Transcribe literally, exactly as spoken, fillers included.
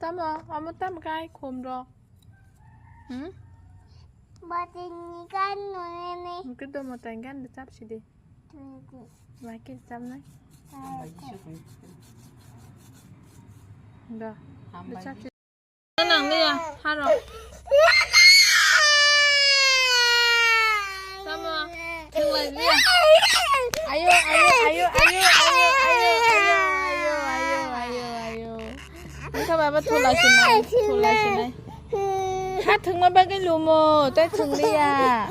Tamo, amo tam kai khum ro. Hmm? Batini kan nune ne. Mungkin do mo tang kan de chap sidi. Twenty. Makin chap nai. Thirty. Do. Do chap sidi. Nang le ya, haro. Tamo, thwng lai le ya. Ayo, ayo, ayo. Wngkha baba thula sinai, thula sinai. Ha thwngma bagwi lumo, tei thwng le ya.